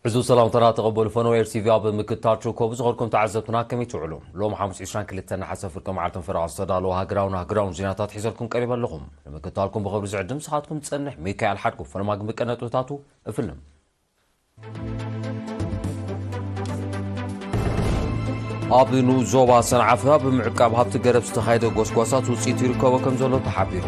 ዕዙዝ ሰላምታና ተቐበሉ ፈነወ ኤር ቲቪ ኣብ ምክትታል ትርከቡ ዝኸርኩም ተዓዘብትና ከመይ ትውዕሉ? ሎም ሓሙስ ዕስራን ክልተን ነሓሰ ፍርቂ መዓልትን ፈረቓ ዝተዳለወ ሃገራውን ኣህጉራውን ዜናታት ሒዘልኩም ቀሪበ ኣለኹም። ንምክትታልኩም ብኽብሪ ዝዕድም ስኻትኩም ዝጸንሕ ሚካኤል ሓድጉ ፈለማ ግን ብቀነጥብታቱ እፍልም። ኣብ ንኡስ ዞባ ሰንዓፈ ኣብ ምዕቃብ ሃብቲ ገረብ ዝተኻየደ ጎስጓሳት ውፅኢት ይርከቦ ከም ዘሎ ተሓቢሩ።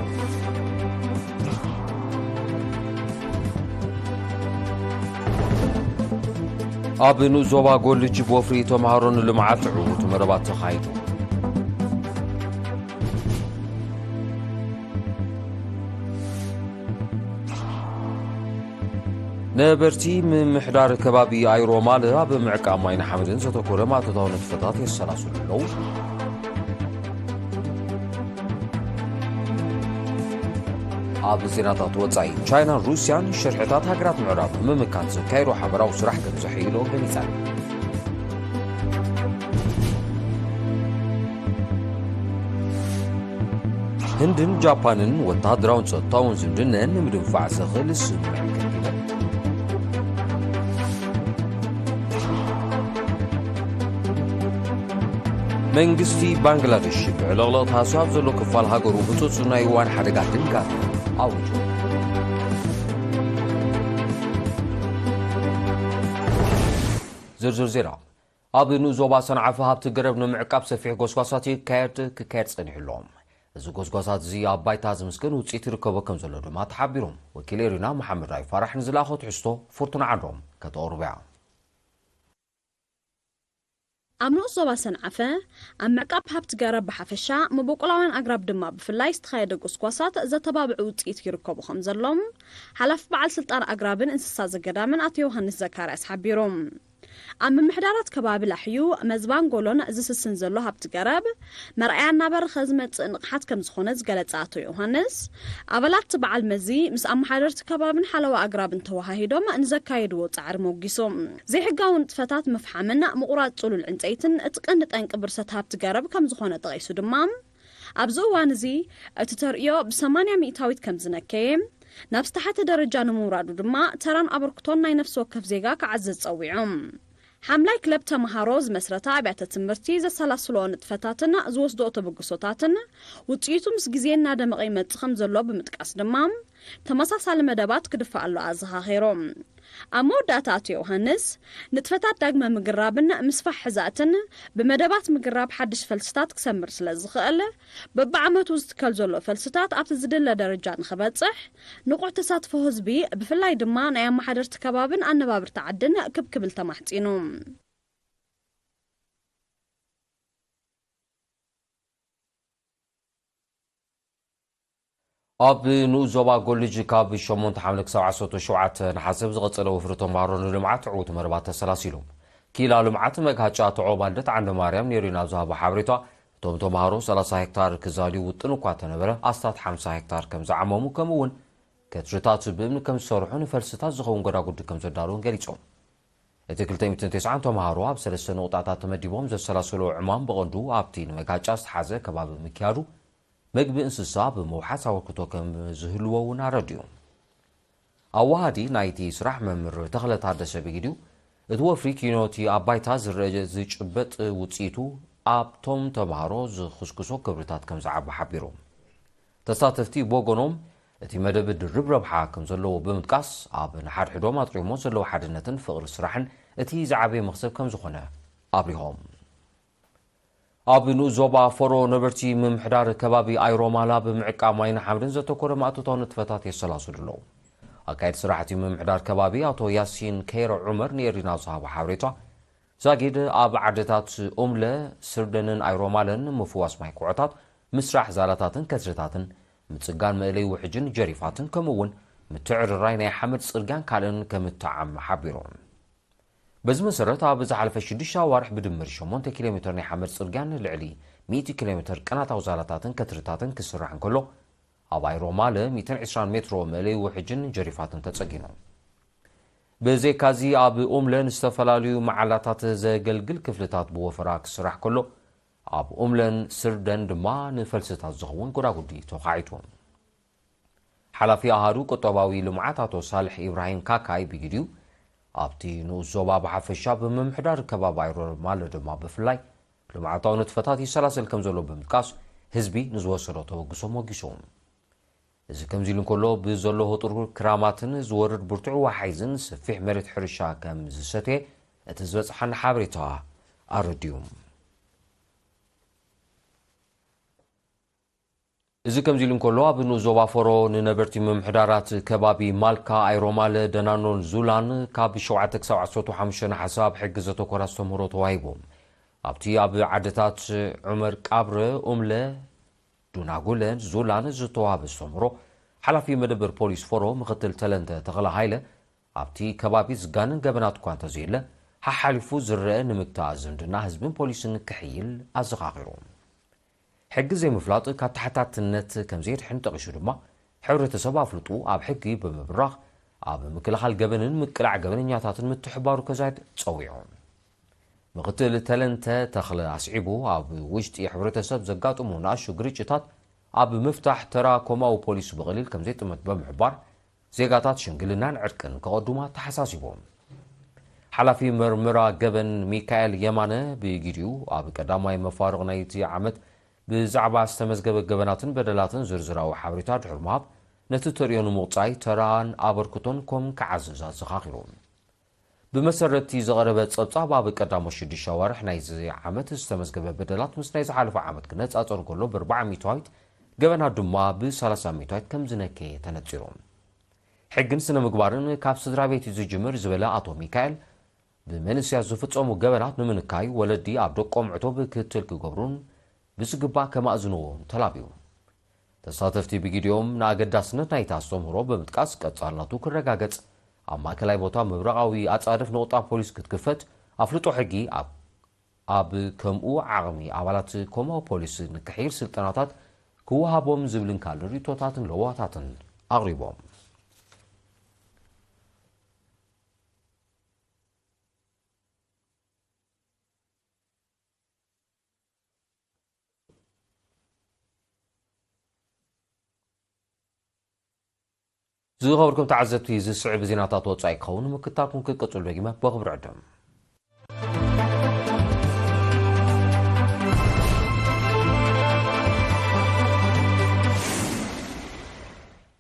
ኣብ ንኡስ ዞባ ጎልጅ ብወፍሪ ተምሃሮ ንልምዓት ዕዉት መረባት ተኻይዱ። ነበርቲ ምምሕዳር ከባቢ ኣይሮማል ኣብ ምዕቃብ ማይን ሓመድን ዘተኮረ ማእቶታዊ ንጥፈታት የሰላስሉ ኣለዉ። ኣብ ዜናታት ወጻኢ፣ ቻይናን ሩስያን ሽርሕታት ሃገራት ምዕራብ ንምምካት ዘካየዶ ሓበራዊ ስራሕ ከም ዘሐይሎ ገሊጸን። ህንድን ጃፓንን ወተሃደራውን ጸጥታውን ዝምድነን ንምድንፋዕ ዘኽእል ስምምዕ ከቢለን። መንግስቲ ባንግላደሽ ብዕለቕለቕ ተሃስዮ ኣብ ዘሎ ክፋል ሃገሩ ህጹጽ ናይ እዋን ሓደጋ ድንጋጸ ኣዊጁ። ዝርዝር ዜና። ኣብ ንኡስ ዞባ ሰንዓፈ ሃብቲ ገረብ ንምዕቃብ ሰፊሕ ጎስጓሳት ይካየድ፣ ክካየድ ጸኒሑ ኣሎ። እዚ ጎስጓሳት እዚ ኣብ ባይታ ዝምስገን ውጽኢት ይርከቦ ከም ዘሎ ድማ ተሓቢሩ። ወኪል ኤሪና መሓመድ ራይ ፋራሕ ንዝለኣኾ ትሕዝቶ ፍርቱና ዓንዶም ከተቕርቦ እያ። ኣብ ንኡስ ዞባ ሰንዓፈ፣ ኣብ ምዕቃብ ሃብቲ ገረብ ብሓፈሻ፣ መበቆላውያን ኣግራብ ድማ ብፍላይ ዝተኻየደ ጎስጓሳት ዘተባብዑ ውጽኢት ይርከቡ ከም ዘሎም፣ ሓላፊ በዓል ስልጣን ኣግራብን እንስሳ ዘገዳምን ኣቶ ዮሃንስ ዘካርያስ ሓቢሮም። ኣብ ምምሕዳራት ከባቢ ላሕዩ፣ መዝባን ጎሎን ዝስስን ዘሎ ሃብቲ ገረብ፣ መርኣያ እናበረኸ ዝመጽእ ንቕሓት ከም ዝኾነ ዝገለጸ ኣቶ ዮሃንስ፣ ኣባላት እቲ በዓል መዚ ምስ ኣመሓደርቲ ከባብን ሓለዋ ኣግራብን ተወሃሂዶም ንዘካየድዎ ጻዕሪ ሞጊሶም። ዘይሕጋዊ ንጥፈታት ምፍሓምን ምቑራጽ ጽሉል ዕንጸይትን እቲ ቀንዲ ጠንቂ ብርሰት ሃብቲ ገረብ ከም ዝኾነ ጠቒሱ ድማ፣ ኣብዚ እዋን እዚ እቲ ተርእዮ ብሰማንያ ሚእታዊት ከም ዝነከየ፣ ናብ ዝተሓተ ደረጃ ንምውራዱ ድማ ተራን ኣበርክቶን ናይ ነፍሲ ወከፍ ዜጋ ክዓዝዝ ጸዊዖም። ሓምላይ ክለብ ተምሃሮ ዝመስረታ ኣብያተ ትምህርቲ ዘሰላስልኦ ንጥፈታትን ዝወስድኦ ተበግሶታትን ውጽኢቱ ምስ ግዜ እናደመቐ ይመጽእ ከም ዘሎ ብምጥቃስ ድማ፣ ተመሳሳሊ መደባት ክድፋእ ኣሎ ኣዘኻኺሮም። ኣብ መወዳእታ ኣቶ ዮሃንስ፣ ንጥፈታት ዳግመ ምግራብን ምስፋሕ ሕዛእትን ብመደባት ምግራብ ሓድሽ ፈልስታት ክሰምር ስለ ዝኽእል፣ በብዓመቱ ዝትከል ዘሎ ፈልስታት ኣብቲ ዝድለ ደረጃ ንኽበጽሕ፣ ንቑሕ ተሳትፎ ህዝቢ፣ ብፍላይ ድማ ናይ ኣመሓደርቲ ከባብን ኣነባብርቲ ዓድን ክብ ክብል ተማሕጺኑ። ኣብ ንኡስ ዞባ ጎልጅ ካብ ሸሞንተ ሓምለ ክሳብ ዓሰርተ ሸውዓተ ነሓሰ ብዝቐጸለ ወፍሪ ተምሃሮ ንልምዓት ዕዉት መርባት ተሰላሲሉ። ክኢላ ልምዓት መግሃጫ ተዖ ባልደት ዓንደ ማርያም ኔሪ ናብ ዝሃቦ ሓበሬታ፣ እቶም ተምሃሮ ሰላሳ ሄክታር ክዛልዩ ውጥን እኳ እንተነበረ፣ ኣስታት ሓምሳ ሄክታር ከም ዝዓመሙ፣ ከምኡ እውን ከትርታት ብእምኒ ከም ዝሰርሑ፣ ንፈልስታት ዝኸውን ጎዳጉዲ ከም ዘዳለውን ገሊጾም። እቲ ክልተ ሚእትን ተስዓን ተምሃሮ ኣብ ሰለስተ ነቑጣታት ተመዲቦም ዘሰላሰሎ ዕማም ብቐንዱ ኣብቲ ንመጋጫ ዝተሓዘ ከባቢ ምክያዱ፣ መግቢ እንስሳ ብምውሓስ ኣበርክቶ ከም ዝህልዎ እውን ኣረዲኡ። ኣዋሃዲ ናይቲ ስራሕ መምህር ተኽለ ታደሰ ብግዲኡ፣ እቲ ወፍሪ ኪኖቲ ኣብ ባይታ ዝረአ ዝጭበጥ ውፅኢቱ ኣብቶም ተምሃሮ ዝኽስክሶ ክብርታት ከም ዝዓቢ ሓቢሩ። ተሳተፍቲ ብወገኖም፣ እቲ መደብ ድርብ ረብሓ ከም ዘለዎ ብምጥቃስ፣ ኣብ ንሓድሕዶም ኣጥሪሞ ዘለዉ ሓድነትን ፍቕሪ ስራሕን እቲ ዝዓበየ መኽሰብ ከም ዝኾነ ኣብሪሆም። ኣብ ንኡስ ዞባ ፈሮ ነበርቲ ምምሕዳር ከባቢ ኣይሮማላ ብምዕቃብ ማይን ሓምድን ዘተኮረ ማእቶታዊ ንጥፈታት የሰላስሉ ኣለዉ። ኣካየዲ ስራሕቲ ምምሕዳር ከባቢ ኣቶ ያሲን ከይረ ዑመር ንኤሪና ዝሃቦ ሓበሬታ፣ ዛጊድ ኣብ ዓድታት ኡምለ፣ ስርደንን ኣይሮማለን ምፍዋስ ማይ ኩዖታት፣ ምስራሕ ዛላታትን ከትርታትን፣ ምጽጋን መእለይ ውሕጅን ጀሪፋትን፣ ከምኡ እውን ምትዕርራይ ናይ ሓመድ ጽርግያን ካልእን ከም እተዓመ ሓቢሩ። በዚ መሰረት፣ ኣብ ዝሓለፈ ሽዱሽተ ኣዋርሕ ብድምር ሸሞንተ ኪሎ ሜተር ናይ ሓመድ ጽርግያን ልዕሊ ሚእቲ ኪሎ ሜተር ቀናታዊ ዛላታትን ከትርታትን ክስራሕ እንከሎ፣ ኣብ ኣይሮማለ ሚእትን ዕስራን ሜትሮ መእለይ ውሕጅን ጀሪፋትን ተጸጊኑ። ብዘይካዚ፣ ኣብ ኡምለ ንዝተፈላለዩ መዓላታት ዘገልግል ክፍልታት ብወፈራ ክስራሕ ከሎ፣ ኣብ ኡምለን ስርደን ድማ ንፈልስታት ዝኸውን ጎዳጉዲ ተዃዒቱ። ሓላፊ ኣሃዱ ቁጠባዊ ልምዓት ኣቶ ሳልሕ ኢብራሂም ካካይ ብግዲኡ፣ ኣብቲ ንኡስ ዞባ ብሓፈሻ ብምምሕዳር ከባቢ ኣይሮማለ ድማ ብፍላይ ልምዓታዊ ንጥፈታት ይሰላሰል ከም ዘሎ ብምጥቃስ ህዝቢ ንዝወሰዶ ተበግሶ ሞጊሱ። እዚ ከምዚ ኢሉ እንከሎ ብዘሎ ህጡር ክራማትን ዝወርድ ብርቱዕ ወሓይዝን ሰፊሕ መሬት ሕርሻ ከም ዝሰትየ እቲ ዝበጽሓና ሓበሬታ ኣረድዩ። እዚ ከምዚ ኢሉ እንከሎ ኣብ ንኡስ ዞባ ፎሮ ንነበርቲ ምምሕዳራት ከባቢ ማልካ ኣይሮማለ ደናኖን ዙላን ካብ ሸውዓተ ክሳብ ዓሰርተ ሓሙሽተ ነሓሰ ኣብ ሕጊ ዘተኮረ ኣስተምህሮ ተዋሂቡ። ኣብቲ ኣብ ዓድታት ዑመር ቃብረ ኡምለ ዱናጉለን ዙላን ዝተዋህበ ኣስተምህሮ ሓላፊ መደበር ፖሊስ ፎሮ ምክትል ተለንተ ተኽለ ሃይለ ኣብቲ ከባቢ ዝጋንን ገበናት እኳ እንተዘየለ ሓሓሊፉ ዝረአ ንምግታእ ዝምድና ህዝብን ፖሊስን ክሕይል ኣዘኻኺሩ። ሕጊ ዘይምፍላጥ ካብ ተሓታትነት ከም ዘየድሕን ጠቒሱ ድማ ሕብረተሰብ ኣፍልጡ ኣብ ሕጊ ብምብራኽ ኣብ ምክልኻል ገበንን ምቅላዕ ገበነኛታትን ምትሕባሩ ከዛይድ ጸዊዑ። ምክትል ተለንተ ተኽለ ኣስዒቡ ኣብ ውሽጢ ሕብረተሰብ ዘጋጥሙ ንኣሽቱ ግርጭታት ኣብ ምፍታሕ ተራ ኮማዊ ፖሊስ ብቐሊል ከም ዘይጥመት ብምሕባር ዜጋታት ሽምግልናን ዕርቅን ከቐዱማ ተሓሳሲቦም። ሓላፊ መርመራ ገበን ሚካኤል የማነ ብጊዲኡ ኣብ ቀዳማይ መፋርቕ ናይቲ ዓመት ብዛዕባ ዝተመዝገበ ገበናትን በደላትን ዝርዝራዊ ሓበሬታ ድሕሪ ምሃብ ነቲ ተርእዮ ንምቑጻይ ተራን ኣበርክቶን ኮም ክዓዝዝ ኣዘኻኺሩ። ብመሰረት እቲ ዝቐረበ ጸብጻብ ኣብ ቀዳሞት ሽዱሽተ ኣዋርሕ ናይዚ ዓመት ዝተመዝገበ በደላት ምስ ናይ ዝሓለፈ ዓመት ክነጻጸር ከሎ ብኣርባዓ ሚእታዊት ገበናት ድማ ብሰላሳ ሚእታዊት ከም ዝነከየ ተነጺሩ። ሕግን ስነ ምግባርን ካብ ስድራ ቤት እዩ ዝጅምር ዝበለ ኣቶ ሚካኤል ብመንእሰያት ዝፍጸሙ ገበናት ንምንካይ ወለዲ ኣብ ደቆም ዕቱብ ክትትል ክገብሩን ብዝግባእ ከማእዝንዎ ተላብዩ። ተሳተፍቲ ብጊዲኦም ንኣገዳስነት ናይቲ ኣስተምህሮ ብምጥቃስ ቀጻልነቱ ክረጋገጽ ኣብ ማእከላይ ቦታ ምብራቓዊ ኣጻድፍ ነቑጣ ፖሊስ ክትክፈት ኣፍልጦ ሕጊ ኣብ ኣብ ከምኡ ዓቕሚ ኣባላት ኮማዊ ፖሊስ ንክሕይል ስልጠናታት ክወሃቦም ዝብልን ካልእ ርእቶታትን ለዋታትን ኣቕሪቦም። ዝኸበርኩም ተዓዘብቲ ዝስዕብ ዜናታት ወጻኢ ክኸውን ምክታልኩም ክትቅጽሉ ደጊመ ብኽብሪ ዕድም።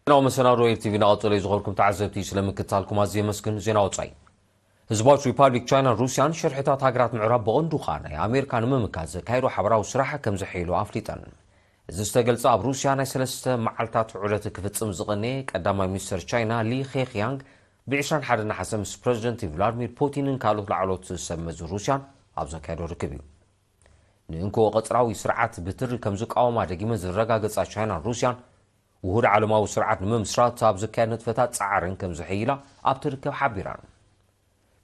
ዜናዊ መሰናዶ ኤል ቲ ቪ እናቐጸለ እዩ። ዝኸበርኩም ተዓዘብቲ ስለ ምክታልኩም ኣዝየ የመስግን። ዜና ወጻኢ። ህዝባዊት ሪፓብሊክ ቻይናን ሩስያን ሽርሕታት ሃገራት ምዕራብ ብቐንዱ ኸኣ ናይ ኣሜሪካ ንምምካት ዘካየዶ ሓበራዊ ስራሕ ከም ዘሐይሉ ኣፍሊጠን። እዚ ዝተገልጸ ኣብ ሩስያ ናይ ሰለስተ መዓልታት ዑደት ክፍጽም ዝቐነየ ቀዳማይ ሚኒስተር ቻይና ሊ ኬክያንግ ብ ዕስራን ሓደን ነሓሰ ምስ ፕረዚደንት ቭላድሚር ፑቲንን ካልኦት ላዕለዎት ሰብ መዚ ሩስያን ኣብ ዘካየዶ ርክብ እዩ። ንእንኮ ቀጽራዊ ስርዓት ብትሪ ከም ዝቃወማ ደጊመን ዘረጋገጻ ቻይናን ሩስያን ውሁድ ዓለማዊ ስርዓት ንምምስራት ኣብ ዝካየድ ንጥፈታት ጻዕረን ከም ዘሐይላ ኣብቲ ርክብ ሓቢረን።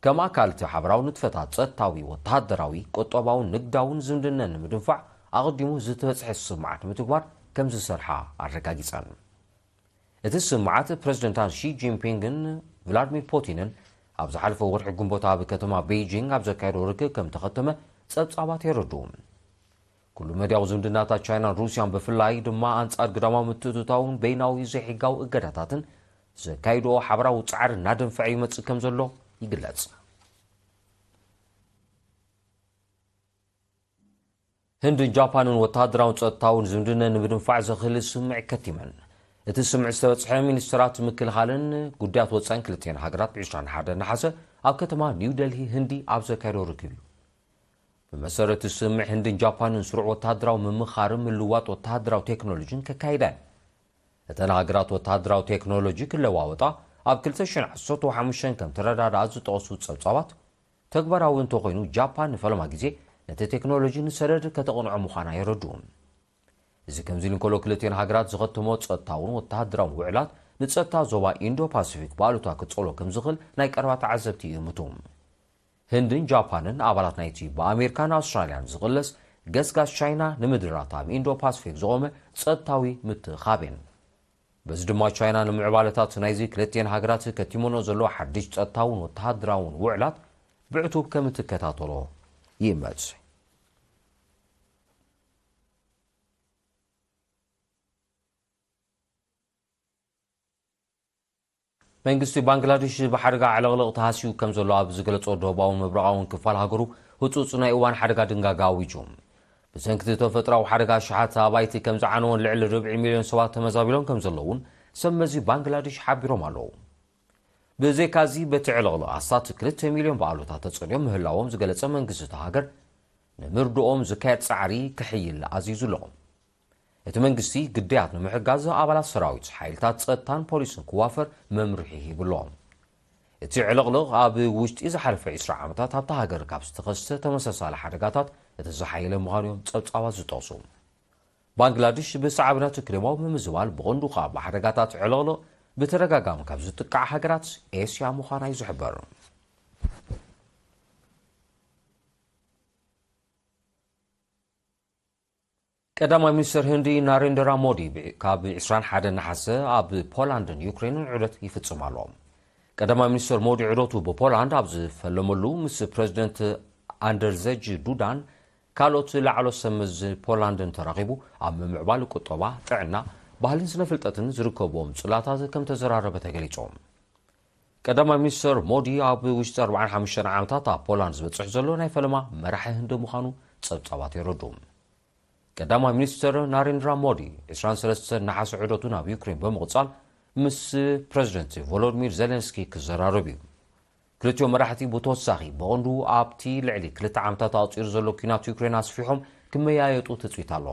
ከም ኣካል እቲ ሓበራዊ ንጥፈታት ጸጥታዊ፣ ወተሃደራዊ፣ ቁጠባውን ንግዳውን ዝምድነን ንምድንፋዕ ኣቐዲሙ ዝተበጽሐ ስምምዓት ንምትግባር ከም ዝሰርሓ ኣረጋጊጸን። እቲ ስምምዓት ፕረዚደንታት ሺ ጂንፒንግን ቭላድሚር ፑቲንን ኣብ ዝሓለፈ ወርሒ ግንቦት ኣብ ከተማ ቤይጂንግ ኣብ ዘካየዶ ርክብ ከም ተኸተመ ጸብጻባት የረድኡ። ኩሉ መድያዊ ዝምድናታት ቻይናን ሩስያን ብፍላይ ድማ ኣንጻር ግዳማዊ ምትእትታውን በይናዊ ዘይሕጋዊ እገዳታትን ዘካይድኦ ሓበራዊ ጻዕሪ እናደንፈዐ ይመጽእ ከም ዘሎ ይግለጽ። ህንድን ጃፓንን ወተሃደራውን ጸጥታውን ዝምድነ ንምድንፋዕ ዘኽእል ስምምዕ ከቲመን። እቲ ስምምዕ ዝተበጽሐ ሚኒስትራት ምክልኻልን ጉዳያት ወጻኢን ክልቲኤን ሃገራት ብ ዕስራን ሓደን ነሓሰ ኣብ ከተማ ኒው ደልሂ ህንዲ ኣብ ዘካየዶ ርክብ እዩ። ብመሰረት እቲ ስምምዕ ህንድን ጃፓንን ስሩዕ ወተሃደራዊ ምምኻርን ምልዋጥ ወተሃደራዊ ቴክኖሎጂን ከካይዳ እየን። እተን ሃገራት ወተሃደራዊ ቴክኖሎጂ ክለዋወጣ ኣብ ክልተ ሽሕን ዓሰርተ ሓሙሽተን ከም ተረዳድኣ ዝጠቐሱ ጸብጻባት ተግባራዊ እንተኾይኑ ጃፓን ንፈለማ ግዜ ነቲ ቴክኖሎጂ ንሰደድ ከተቕንዖ ምዃና የረድኡ። እዚ ከምዚ ኢሉ እንከሎ ክልቲኤን ሃገራት ዝኸተሞ ጸጥታውን ወተሃደራውን ውዕላት ንጸጥታ ዞባ ኢንዶ ፓሲፊክ ብኣሉታ ክጸሎ ከም ዝኽእል ናይ ቀረባ ተዓዘብቲ ይእምቱ። ህንድን ጃፓንን ኣባላት ናይቲ ብኣሜሪካን ኣውስትራልያን ዝቕለስ ገስጋስ ቻይና ንምድራት ኣብ ኢንዶ ፓሲፊክ ዝቖመ ጸጥታዊ ምትእኻብ እየን። በዚ ድማ ቻይና ንምዕባለታት ናይዚ ክልቲኤን ሃገራት ከቲመንኦ ዘሎ ሓድሽ ጸጥታውን ወተሃደራውን ውዕላት ብዕቱብ ከም እትከታተሎ ይእመት። መንግስቲ ባንግላዴሽ ብሓደጋ ዕልቕልቕ ተሃስዩ ከም ዘሎ ኣብ ዝገለጾ ደቡባውን ምብራቓውን ክፋል ሃገሩ ህጹጽ ናይ እዋን ሓደጋ ድንጋጋ ኣዊጁ። ብሰንኪ እቲ ተፈጥሮኣዊ ሓደጋ ኣሽሓት ኣባይቲ ከም ዝዓነወን ልዕሊ ርብዒ ሚልዮን ሰባት ተመዛቢሎም ከም ዘለዉን ሰብ መዚ ባንግላዴሽ ሓቢሮም ኣለዉ። ብዘይካዚ በቲ ዕልቕልቕ ኣስታት ክልተ ሚልዮን በዓሎታት ተጸልዮም ምህላዎም ዝገለጸ መንግስቲ እታ ሃገር፣ ንምርድኦም ዝካየድ ጻዕሪ ክሕይል ኣዚዙ ኣሎ። እቲ መንግስቲ ግዳያት ንምሕጋዝ ኣባላት ሰራዊት፣ ሓይልታት ጸጥታን ፖሊስን ክዋፈር መምርሒ ሂቡ ኣሎ። እቲ ዕልቕልቕ ኣብ ውሽጢ ዝሓለፈ ዕስራ ዓመታት ኣብታ ሃገር ካብ ዝተኸስተ ተመሳሳሊ ሓደጋታት እቲ ዝሓየለ ምዃኑ እዮም ጸብጻባት ዝጠቕሱ። ባንግላዴሽ ብሰዓብነት ክሊማዊ ምምዝባል ብቐንዱ ከኣ ብሓደጋታት ዕልቕልቕ ብተደጋጋሚ ካብ ዝጥቃዕ ሃገራት ኤስያ ምዃና እዩ ዝሕበር። ቀዳማይ ሚኒስትር ህንዲ ናሬንድራ ሞዲ ብ-፣ ካብ ዕስራን ሓደን ነሓሰ ኣብ ፖላንድን ዩክሬንን ዑደት ይፍጽም ኣሎ። ቀዳማይ ሚኒስትር ሞዲ ዑደቱ ብፖላንድ ኣብ ዝፈለመሉ ምስ ፕረዚደንት ኣንደርዘጅ ዱዳን ካልኦት ላዕሎ ሰምዝ ፖላንድን ተራኺቡ ኣብ ምምዕባል ቁጠባ፣ ጥዕና፣ ባህልን ስነ ፍልጠትን ዝርከብዎም ጽላታት ከም ተዘራረበ ተገሊጹ። ቀዳማይ ሚኒስትር ሞዲ ኣብ ውሽጢ ኣርባዓን ሓሙሽተን ዓመታት ኣብ ፖላንድ ዝበጽሕ ዘሎ ናይ ፈለማ መራሒ ህንዲ ምዃኑ ጸብጻባት የረዱ። ቀዳማይ ሚኒስትር ናሬንድራ ሞዲ ዕስራን ሰለስተን ነሓሰ ዑደቱ ናብ ዩክሬን ብምቕጻል ምስ ፕረዚደንት ቮሎዲሚር ዜሌንስኪ ክዘራረብ እዩ። ክልቲኦም መራሕቲ ብተወሳኺ ብቐንዱ ኣብቲ ልዕሊ ክልተ ዓመታት ኣቑጺሩ ዘሎ ኲናት ዩክሬን ኣስፊሖም ክመያየጡ ትጽቢት ኣሎ።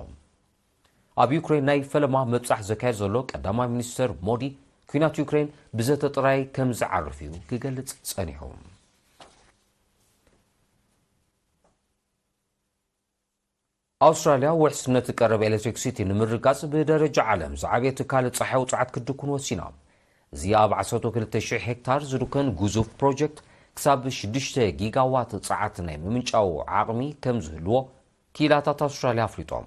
ኣብ ዩክሬን ናይ ፈለማ ምብጻሕ ዘካየድ ዘሎ ቀዳማይ ሚኒስትር ሞዲ፣ ኲናት ዩክሬን ብዘተ ጥራይ ከም ዝዓርፍ እዩ ክገልጽ ጸኒሑ። ኣውስትራልያ ውሕስነት ቀረብ ኤሌክትሪክሲቲ ንምርጋጽ ብደረጃ ዓለም ዝዓበየ ትካል ጸሓይ ውጽዓት ክድኩን ወሲና። እዚ ኣብ ዓሰርተ ክልተ ሽሕ ሄክታር ዝድከን ግዙፍ ፕሮጀክት ክሳብ ሽዱሽተ ጊጋዋት ጸዓት ናይ ምምንጫው ዓቕሚ ከም ዝህልዎ ክኢላታት ኣውስትራልያ ኣፍሊጦም።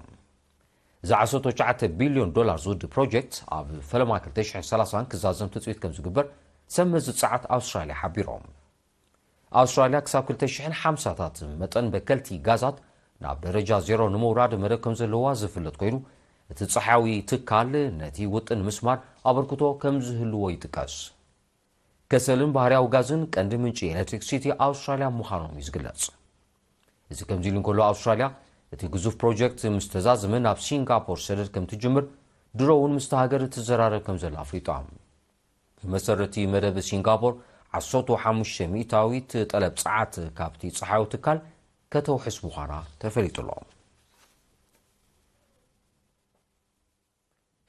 እዚ ዓሰርተ ትሽዓተ ቢልዮን ዶላር ዝውድእ ፕሮጀክት ኣብ ፈለማ ክልተ ሽሕን ሰላሳን ክዛዘም ትጽቢት ከም ዝግበር ሰብ መዚ ጸዓት ኣውስትራልያ ሓቢሮም። ኣውስትራልያ ክሳብ ክልተ ሽሕን ሓምሳታት መጠን በከልቲ ጋዛት ናብ ደረጃ ዜሮ ንምውራድ መደብ ከም ዘለዋ ዝፍለጥ ኮይኑ፣ እቲ ጸሓያዊ ትካል ነቲ ውጥን ምስማር ኣበርክቶ ከም ዝህልዎ ይጥቀስ። ከሰልን ባህርያዊ ጋዝን ቀንዲ ምንጪ ኤሌክትሪክሲቲ ኣውስትራልያ ምዃኖም እዩ ዝግለጽ። እዚ ከምዚ ኢሉ እንከሎ፣ ኣውስትራልያ እቲ ግዙፍ ፕሮጀክት ምስ ተዛዘመ ናብ ሲንጋፖር ሰደድ ከም ትጅምር፣ ድሮ እውን ምስቲ ሃገር ትዘራረብ ከም ዘላ ኣፍሊጣ። ብመሰረት መደብ ሲንጋፖር፣ ዓሰርተ ሓሙሽተ ሚእታዊት ጠለብ ጸዓት ካብቲ ጸሓያዊ ትካል ከተውሕስ ምዃና ተፈሊጡ ኣሎ።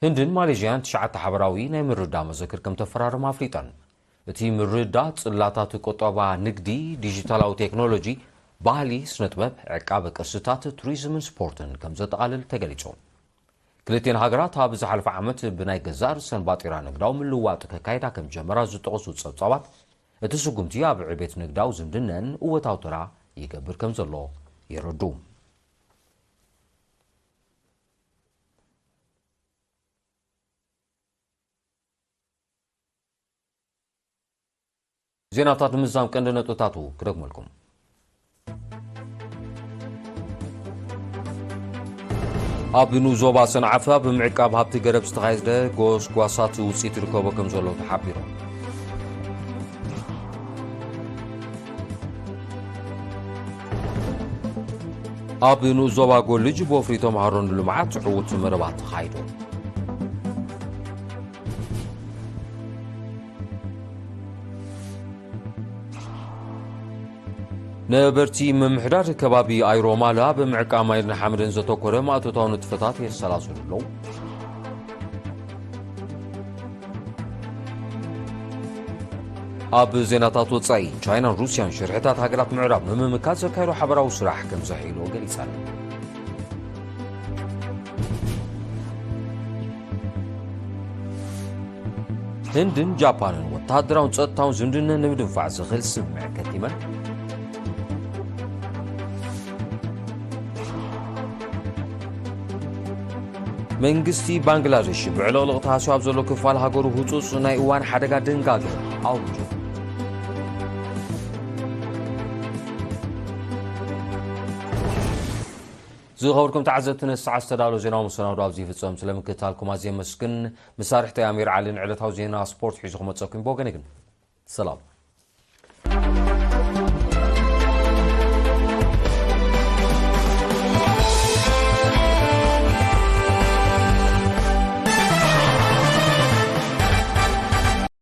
ህንድን ማሌዥያን ትሽዓተ ሓበራዊ ናይ ምርድዳእ መዘክር ከም ተፈራረማ ኣፍሊጠን። እቲ ምርድዳእ ጽላታት ቁጠባ፣ ንግዲ፣ ዲጂታላዊ ቴክኖሎጂ፣ ባህሊ፣ ስነ ጥበብ፣ ዕቃበ ቅርስታት፣ ቱሪዝምን ስፖርትን ከም ዘጠቓልል ተገሊጹ። ክልቲኤን ሃገራት ኣብ ዝሓለፈ ዓመት ብናይ ገዛእ ርእሰን ባጤራ ንግዳዊ ምልውዋጥ ከካይዳ ከም ጀመራ ዝጠቐሱ ጸብጻባት፣ እቲ ስጉምቲ ኣብ ዕቤት ንግዳዊ ዝምድነን እወታዊ ተራ ይገብር ከም ዘሎ የረዱ። ዜናታት ንምዝዛም ቀንዲ ነጥብታቱ ክደግመልኩም። ኣብ ንኡስ ዞባ ሰንዓፈ ኣብ ምዕቃብ ሃብቲ ገረብ ዝተኻየደ ጎስጓሳት ውፅኢት ይርከቦ ከም ዘሎ ተሓቢሩ። ኣብ ንኡስ ዞባ ጎልጅ ብወፍሪ ተምሃሮ ንልምዓት ዕዉት መደባት ተኻይዱ። ነበርቲ ምምሕዳር ከባቢ ኣይሮማል ኣብ ምዕቃብ ማይን ሓመድን ዘተኮረ ማእቶታዊ ንጥፈታት የሰላስሉ ኣለዉ። ኣብ ዜናታት ወጻኢ፣ ቻይናን ሩስያን ሽርሕታት ሃገራት ምዕራብ ንምምካት ዘካየዶ ሓበራዊ ስራሕ ከም ዘሕይልኦ ገሊጸን። ህንድን ጃፓንን ወተሃደራውን ጸጥታውን ዝምድነን ንምድንፋዕ ዝኽእል ስምምዕ ከቲመን። መንግስቲ ባንግላደሽ ብዕልቕልቕ ተሃስዩ ኣብ ዘሎ ክፋል ሃገሩ ህጹጽ ናይ እዋን ሓደጋ ድንጋገ ኣውጁ። ዝኸበርኩም ተዓዘብቲ፣ ነዚ ሰዓት ዝተዳለወ ዜናዊ መሰናዶ ኣብዚ ይፍጸም። ስለ ምክትታልኩም ኣዝየ የመስግን። መሳርሕተይ ኣሚር ዓሊ ንዕለታዊ ዜና ስፖርት ሒዙ ክመጸኩም። ብወገነይ ግን ሰላም።